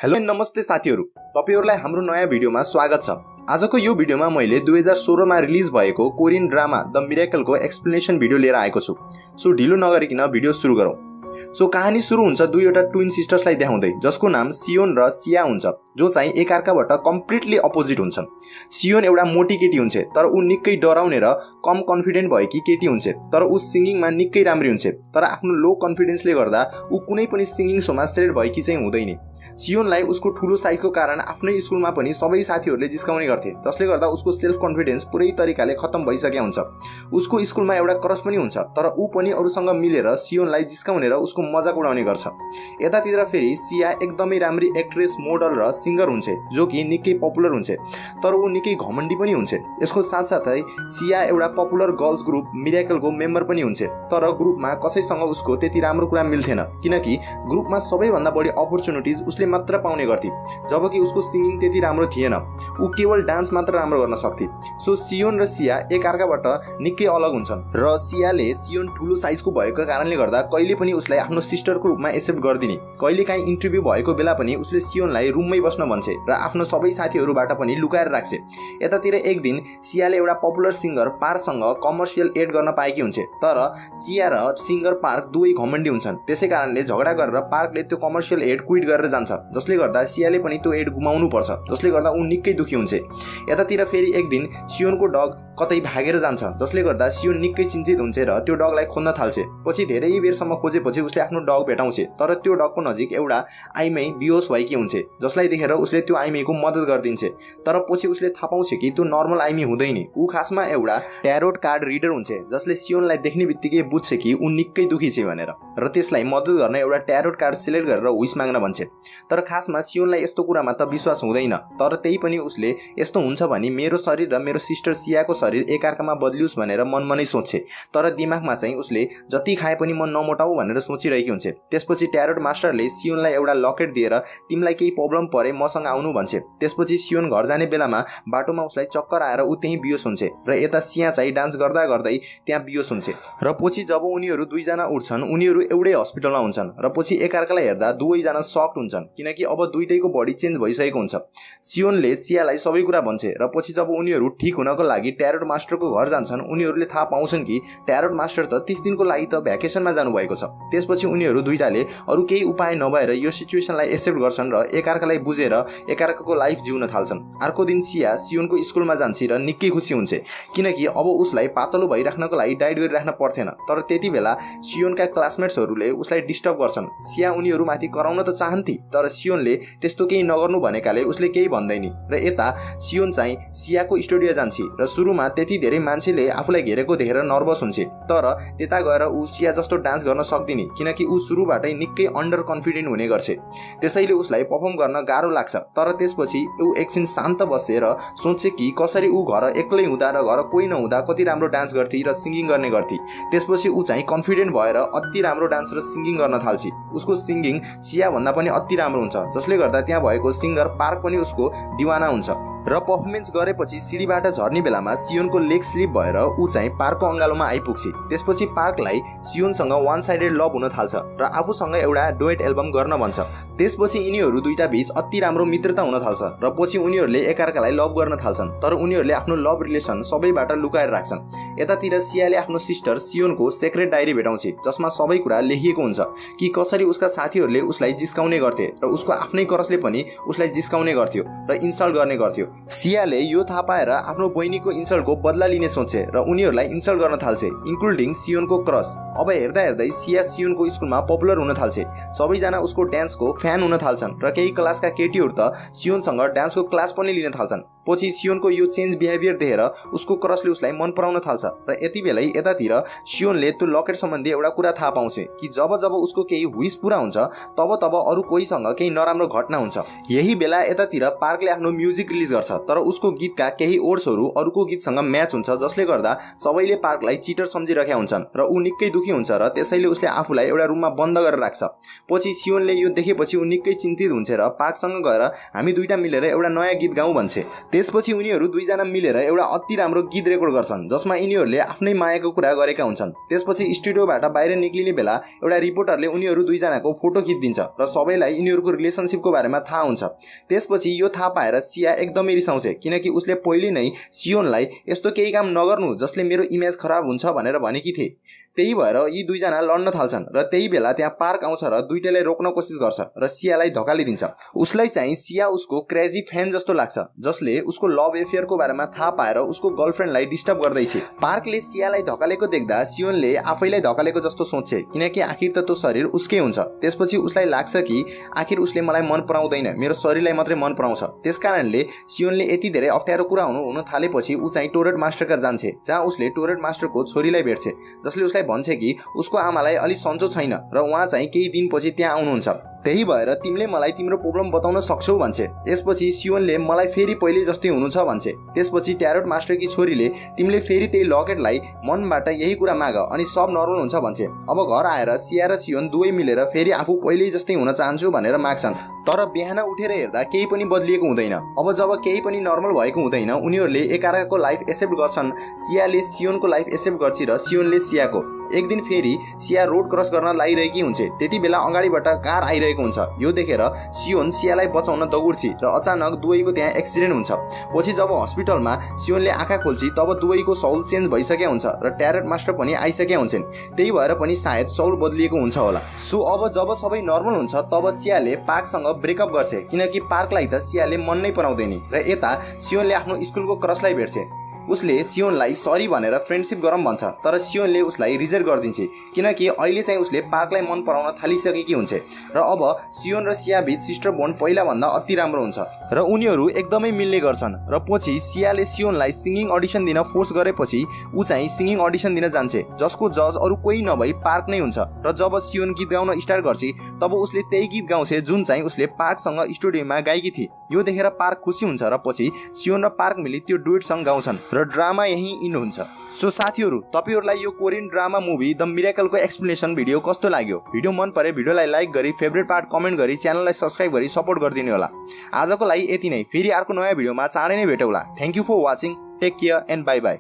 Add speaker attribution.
Speaker 1: Hello नमस्ते साथीहरु, तपाईहरुलाई हाम्रो नयाँ भिडियोमा स्वागत छ। आजको यो भिडियोमा मैले 2016 मा रिलिज भएको कोरियन ड्रामा द मिरेकलको एक्सप्लेनेसन भिडियो लिएर आएको छु। सो ढिलो नगरिकन भिडियो सुरु गरौँ। सो कहानी सुरु हुन्छ दुईवटा ट्विन सिस्टर्सलाई देखाउँदै, जसको नाम सियोन र सिया हुन्छ, जो चाहिँ एकअर्काबाट कम्प्लिटली अपोजिट हुन्छन्। सियोन एउटा मोटी केटी हुन्छ, तर ऊ निकै डराउने र कम कन्फिडेन्ट भएकी केटी हुन्छ, तर ऊ सिंगिङमा निकै राम्री हुन्छ। तर आफ्नो लो कन्फिडेन्सले गर्दा ऊ कुनै पनि सिंगिङ शोमा सेलेक्ट भएकी चाहिँ हुँदैन। सियोनलाई उसको ठूलो साइजको कारण आफ्नै स्कुलमा पनि सबै साथीहरूले जिस्काउने गर्थे, जसले गर्दा उसको सेल्फ कन्फिडेन्स पुरै तरिकाले खत्तम भइसकेको हुन्छ। उसको स्कुलमा एउटा क्रस पनि हुन्छ, तर ऊ पनि अरूसँग मिलेर सियोनलाई जिस्काउने र उसको मजाक उडाउने गर्छ। यतातिर फेरि सिया एकदमै राम्री एक्ट्रेस, मोडल र सिंगर हुन्छ, जो कि निकै पपुलर हुन्छ, तर ऊ निकै घमण्डी पनि हुन्छ। यसको साथसाथै सिया एउटा पपुलर गर्ल्स ग्रुप मिरेकलको मेम्बर पनि हुन्छ, तर ग्रुपमा कसैसँग उसको त्यति राम्रो कुरा मिल्थेन, किनकि ग्रुपमा सबैभन्दा बढी अपर्च्युनिटिज उसले मात्र पाउने गर्थे, जबकि उसको सिंगिङ त्यति राम्रो थिएन। ऊ केवल डान्स मात्र राम्रो गर्न सक्थे। सो सियोन र सिया एकअर्काबाट निकै अलग हुन्छन् र सियाले सियोन ठुलो साइजको भएको कारणले गर्दा कहिले पनि उसलाई आफ्नो सिस्टरको रूपमा एक्सेप्ट गर्दिने। कहिलेकाहीँ इन्टरभ्यू भएको बेला पनि उसले सियोनलाई रुममै बस्न भन्छ र आफ्नो सबै साथीहरूबाट पनि लुकाएर राख्छ। यतातिर एक दिन सियाले एउटा पपुलर सिंगर पार्कसँग कमर्सियल एड गर्न पाएकी हुन्छ, तर सिया र सिंगर पार्क दुवै घमण्डी हुन्छन्। त्यसै कारणले झगडा गरेर पार्कले त्यो कमर्सियल एड क्विट गरेर जान्छ, जसले गर्दा सियाले पनि त्यो एड गुमाउनु पर्छ, जसले गर्दा ऊ निकै दुखी हुन्छ। यतातिर फेरि एक दिन सियोनको डग कतै भागेर जान्छ, जसले गर्दा सियोन निकै चिन्तित हुन्छ र त्यो डगलाई खोज्न थाल्छ। पछि धेरै बेरसम्म खोजेपछि उसले आफ्नो डग भेटाउँछ, तर त्यो डगको नजिक एउटा आइमै बेहोस भएकी हुन्छ, जसलाई देखेर उसले त्यो आइमैको मद्दत गरिदिन्छ। तर पछि उसले थाहा पाउँछ कि त्यो नर्मल आइमी हुँदैन, ऊ खासमा एउटा ट्यारोट कार्ड रिडर हुन्छ, जसले सियोनलाई देख्ने बित्तिकै बुझ्छ कि ऊ निकै दुखी छ भनेर, र त्यसलाई मद्दत गर्न एउटा ट्यारोट कार्ड सिलेक्ट गरेर विश माग्न भन्छ। तर खासमा सियोनलाई यस्तो कुरामा त विश्वास हुँदैन, तर त्यही पनि उसले यस्तो हुन्छ भने मेरो शरीर र मेरो सिस्टर सियाको शरीर एकअर्कामा बदलियोस् भनेर मनमा सोच्छ। तर दिमागमा चाहिँ उसले जति खाए पनि म नमोटाऊ भनेर सोचिरहेकी हुन्छ। त्यसपछि ट्यारोट मास्टरले सियोनलाई एउटा लकेट दिएर तिमीलाई केही प्रब्लम परे मसँग आउनु भन्छ। त्यसपछि सियोन घर जाने बेलामा बाटोमा उसलाई चक्कर आएर ऊ त्यहीँ बियोस हुन्छ र यता सिया चाहिँ डान्स गर्दा गर्दै त्यहाँ बियोस हुन्छ। र पछि जब उनीहरू दुईजना उठ्छन्, उनीहरू एउटै हस्पिटलमा हुन्छन् र पछि एकअर्कालाई हेर्दा दुवैजना सक्ड हुन्छन्, किनकि अब दुईटैको बडी चेन्ज भइसकेको हुन्छ। सियोनले सियालाई सबै कुरा भन्छ र पछि जब उनीहरू ठिक हुनको लागि ट्यारोट मास्टरको घर जान्छन्, उनीहरूले थाहा पाउँछन् कि ट्यारोट मास्टर त 30 दिनको लागि त भ्याकेसनमा जानुभएको छ। त्यसपछि उनीहरू दुईटाले अरू केही उपाय नभएर यो सिचुएसनलाई एक्सेप्ट गर्छन् र एकअर्कालाई बुझेर एकअर्काको लाइफ जिउन थाल्छन्। अर्को दिन सिया सियोनको स्कुलमा जान्छ र निकै खुसी हुन्छ, किनकि अब उसलाई पातलो भइराख्नको लागि डाइट गरिराख्न पर्थेन। तर त्यति बेला सियोनका क्लासमेट्सहरूले उसलाई डिस्टर्ब गर्छन्। सिया उनीहरूमाथि कराउन त चाहन्थे, तर सियोनले त्यस्तो केही नगर्नु भनेकाले उसले केही भन्दैन। र यता सियोन चाहिँ सियाको स्टुडियो जान्छ र सुरुमा त्यति धेरै मान्छेले आफूलाई घेरेको देखेर नर्भस हुन्छ, तर त्यता गएर ऊ सिया जस्तो डान्स गर्न सक्दिन, किनकि ऊ सुरुबाटै निकै अन्डर कन्फिडेन्ट हुने गर्छ। त्यसैले उसलाई परफर्म गर्न गाह्रो लाग्छ। तर त्यसपछि ऊ एकछिन शान्त बसेर सोच्छ कि कसरी ऊ घर एक्लै हुँदा र घर कोही नहुँदा कति राम्रो डान्स गर्थे र सिङ्गिङ गर्ने गर्थे। त्यसपछि ऊ चाहिँ कन्फिडेन्ट भएर अति राम्रो डान्स र सिङ्गिङ गर्न थाल्छ। उसको सिङ्गिङ सिया भन्दा पनि अति राम्रो हुन्छ, जसले गर्दा त्यहाँ भएको सिङ्गर पार्क पनि उसको दिवाना हुन्छ। र पर्फर्मेन्स गरेपछि सिडीबाट झर्ने बेलामा सियोनको लेग स्लिप भएर ऊ चाहिँ पार्कको अँगालोमा आइपुग्छ। त्यसपछि पार्कलाई सियोनसँग वान साइडेड लभ हुन थाल्छ र आफूसँग एउटा डुएट एल्बम गर्न भन्छ। त्यसपछि यिनीहरू दुईटा बीच अति राम्रो मित्रता हुन थाल्छ र पछि उनीहरूले एकअर्कालाई लभ गर्न थाल्छन्, तर उनीहरूले आफ्नो लभ रिलेसन सबैबाट लुकाएर राख्छन्। यतातिर सियाले आफ्नो सिस्टर सियोनको सेक्रेट डायरी भेटाउँछ, जसमा सबै कुरा लेखिएको हुन्छ कि कसरी उसका साथीहरूले उसलाई जिस्काउने गर्थे र उसको आफ्नै क्रसले पनि उसलाई जिस्काउने गर्थ्यो र इन्सल्ट गर्ने गर्थ्यो। सियाले यो थाहा पाएर आफ्नो बहिनीको इन्सल्टको बदला लिने सोच्छ र उनीहरूलाई इन्सल्ट गर्न थाल्छ, इन्क्लुडिङ सियोनको क्रस। अब हेर्दा हेर्दै सिया सियोनको स्कुलमा पपुलर हुन थाल्छ। सबैजना उसको डान्सको फ्यान हुन थाल्छन् र केही क्लासका केटीहरू त सियोनसँग डान्सको क्लास पनि लिन थाल्छन्। पछि सियोनको यो चेन्ज बिहेभियर देखेर उसको क्रसले उसलाई मन पराउन थाल्छ र यति बेलै यतातिर सियोनले त्यो लकेट सम्बन्धी एउटा कुरा थाहा पाउँछ कि जब जब उसको केही विश पुरा हुन्छ तब तब अरू कोहीसँग केही नराम्रो घटना हुन्छ। यही बेला यतातिर पार्कले आफ्नो म्युजिक रिलिज गर्छ, तर उसको गीतका केही वर्ड्सहरू अरूको गीतसँग म्याच हुन्छ, जसले गर्दा सबैले पार्कलाई चिटर सम्झिरहेका हुन्छन् र ऊ निकै दुखी हुन्छ र त्यसैले उसले आफूलाई एउटा रुममा बन्द गरेर राख्छ। पछि सियोनले यो देखेपछि ऊ निकै चिन्तित हुन्छ र पार्कसँग गएर हामी दुईटा मिलेर एउटा नयाँ गीत गाउँ भन्छ। त्यसपछि उनीहरू दुईजना मिलेर एउटा अति राम्रो गीत रेकर्ड गर्छन् जसमा यिनीहरूले आफ्नै मायाको कुरा गरेका हुन्छन्। त्यसपछि स्टुडियोबाट बाहिर निक्लिने बेला एउटा रिपोर्टरले उनीहरू दुईजनाको फोटो खिचिदिन्छ र सबैलाई यिनीहरूको रिलेसनसिपको बारेमा थाहा हुन्छ। त्यसपछि यो थाहा पाएर सिया एकदमै रिसाउँछ किनकि उसले पहिले नै सियोनलाई यस्तो केही काम नगर्नु जसले मेरो इमेज खराब हुन्छ भनेर भनेकी थिए। त्यही भएर यी दुईजना लड्न थाल्छन् र त्यही बेला त्यहाँ पार्क आउँछ र दुईटैलाई रोक्न कोसिस गर्छ र सियालाई धकालिदिन्छ। उसलाई चाहिँ सिया उसको क्रेजी फ्यान जस्तो लाग्छ जसले उसको लभ एफेयरको बारेमा थाहा पाएर उसको गर्लफ्रेन्डलाई डिस्टर्ब गर्दैछ। पार्कले सियालाई धकालेको देख्दा सियोनले आफैलाई धकालेको जस्तो सोच्छ किनकि आखिर त त्यो शरीर उसकै हुन्छ। त्यसपछि उसलाई लाग्छ कि आखिर उसले मलाई मन पराउँदैन, मेरो शरीरलाई मात्रै मन पराउँछ। त्यसकारणले सियोनले यति धेरै अप्ठ्यारो कुरा हुन थालेपछि ऊ चाहिँ टोरेट मास्टरका जान्छ जहाँ उसले टोरेट मास्टरको छोरीलाई भेट्छ जसले उसलाई भन्छ कि उसको आमालाई अलि सन्चो छैन र उहाँ चाहिँ केही दिनपछि त्यहाँ आउनुहुन्छ। त्यही भएर तिमीले मलाई तिम्रो प्रब्लम बताउन सक्छौ भन्छ। यसपछि सियोनले मलाई फेरि पहिले जस्तै हुनु छ भन्छ। त्यसपछि ट्यारोट मास्टरकी छोरीले तिमीले फेरि त्यही लकेटलाई मनबाट यही कुरा माग अनि सब नर्मल हुन्छ भन्छ। अब घर आएर सिया र सियोन दुवै मिलेर फेरि आफू पहिले जस्तै हुन चाहन्छु भनेर माग्छन्। तर बिहान उठेर हेर्दा केही पनि बदलिएको हुँदैन। अब जब केही पनि नर्मल भएको हुँदैन उनीहरूले एकअर्काको लाइफ एक्सेप्ट गर्छन्। सियाले सियोनको लाइफ एक्सेप्ट गर्छ र सियोनले सियाको। एक दिन फेरि सिया रोड क्रस गर्न लागिरहेकी हुन्छ। त्यति बेला अगाडिबाट कार आइरहेको हुन्छ। यो देखेर सियोन सियालाई बचाउन दगुर्छ र अचानक दुवैको त्यहाँ एक्सिडेन्ट हुन्छ। पछि जब हस्पिटलमा सियोनले आँखा खोल्छ तब दुवैको सौल चेन्ज भइसकेको हुन्छ र ट्यारेट मास्टर पनि आइसकेका हुन्छन्। त्यही भएर पनि सायद सौल बदलिएको हुन्छ होला। सो अब जब सबै नर्मल हुन्छ तब सियाले पार्कसँग ब्रेकअप गर्छ किनकि पार्कलाई त सियाले मन नै पराउँदैन र यता सियोनले आफ्नो स्कुलको क्रसलाई भेट्छ। उसले सियोनलाई सरी भनेर फ्रेन्डसिप गरौँ भन्छ तर सियोनले उसलाई रिजेक्ट गरिदिन्छ किनकि अहिले चाहिँ उसले पार्कलाई मन पराउन थालिसकेकी हुन्छ र अब सियोन र सिया बीच सिस्टर बोन्ड पहिलाभन्दा अति राम्रो हुन्छ र उनीहरू एकदमै मिल्ने गर्छन्। र पछि सियाले सियोनलाई सिङ्गिङ अडिसन दिन फोर्स गरेपछि ऊ चाहिँ सिङ्गिङ अडिसन दिन जान्छ जसको जज अरू कोही नभई पार्क नै हुन्छ। र जब सियोन गीत गाउन स्टार्ट गर्छ तब उसले त्यही गीत गाउँछ जुन चाहिँ उसले पार्कसँग स्टुडियोमा गाएकी थिए। यो देखेर पार्क खुसी हुन्छ र पछि सियोन र पार्क मिली त्यो डुएट सङ गाउँछन् र ड्रामा यही इन हुन्छ। सो साथीहरू तपाईहरुलाई यो कोरियन ड्रामा मुभी द मिरेकलको एक्सप्लेनेसन भिडियो कस्तो लाग्यो? भिडियो मन परे भिडियोलाई लाइक गरी फेभरेट पार्ट कमेन्ट गरी च्यानललाई सब्स्क्राइब गरी सपोर्ट गरिदिनु होला। आजको लागि यति नै। फेरि अर्को नयाँ भिडियोमा चाँडै नै भेटौँला। Thank you for watching. Take care and bye by.